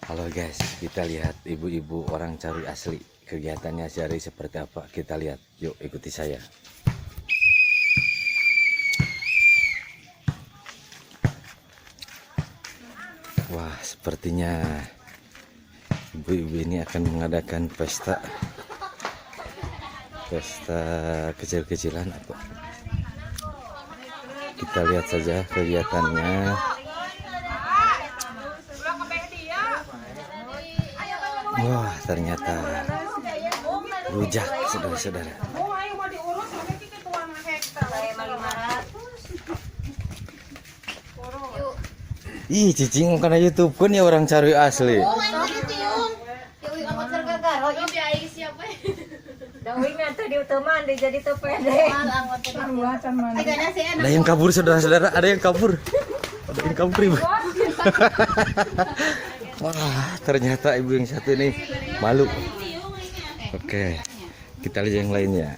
Halo guys, kita lihat ibu-ibu orang Caruy asli. Kegiatannya sehari seperti apa? Kita lihat. Yuk ikuti saya. Wah, sepertinya ibu-ibu ini akan mengadakan pesta pesta kecil-kecilan atau kita lihat saja kegiatannya. Wah, ternyata rujak, saudara-saudara. Ih, cicing karena YouTube kan ya orang Caruy asli. Ada yang kabur, saudara-saudara, ada yang kabur. Ada yang kabur, ibu. Wah, ternyata ibu yang satu ini malu. Oke, kita lihat yang lainnya.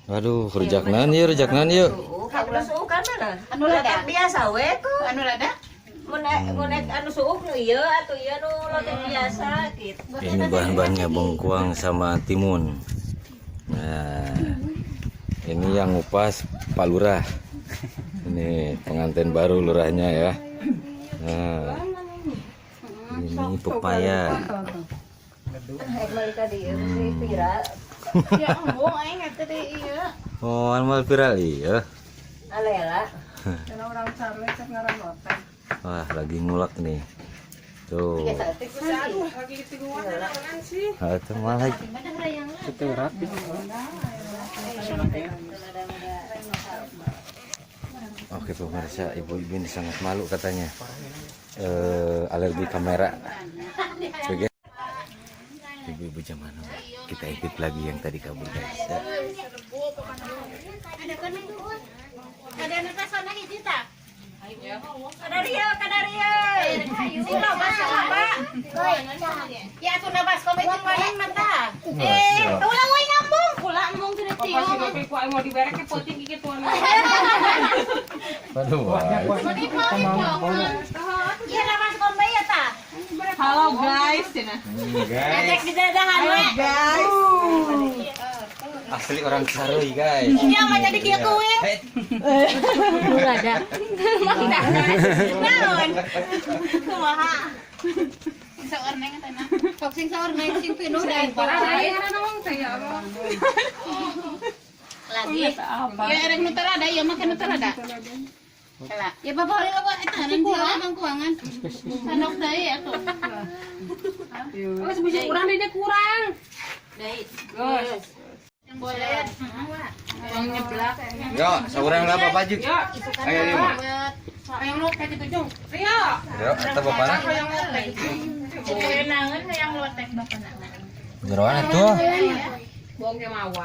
Waduh, rujak naon ieu, rujak naon ieu. Anu lada biasa we ku. Anu lada? Mun anu suuk nu ieu atuh ieu nu lotek biasa gitu. Ini bahan-bahannya bengkuang sama timun. Nah, ini yang ngupas Pak Lurah. Ini pengantin baru lurahnya ya. Nah, ini pepaya. Ya embung aing eta teh ieu. Oh, amal viral iya. Alela. Wah, lagi ngulek nih. Tuh. Ah, itu malah. Oke pemirsa, ibu-ibu ini sangat malu katanya. Alergi kamera. Oke. Ibu-ibu zaman now. Kita intip lagi yang tadi kabur guys. Ya. Ada anu pesona hiji tah? Kadaria, kadaria. Sing loba, sing loba. Ya atuh nabas kowe itu paling mah tah. Ulah we ngambung, ulah embung teu tiung. Aduh, wah. Iya nabas kombe ya tah. Halo guys, cina. Guys, Cek di dadahan we. Guys. asli orang Caruy guys. Iya mah jadi kieu kuing. Hei. Ada. Naon? Kumaha? Saur neng eta na. Sok sing saur neng sing pinuh da. Lagi. Ya erek nu ada ieu mah nu ada. Ya bapak heula bapak eta nang bangkuangan. Sandok deui atuh. Geus bisa kurang dia kurang. Deui. Yang boleh. Uang nyeblak. Yo, seorang lah Bapak Juk. Ayo, ayo. Hayang lotek itu jong. Ayo. Yo, atau bapakna? Hayang lotek. Nangan hayang lotek bapana. Jeroan atuh. Bohong ke mawa.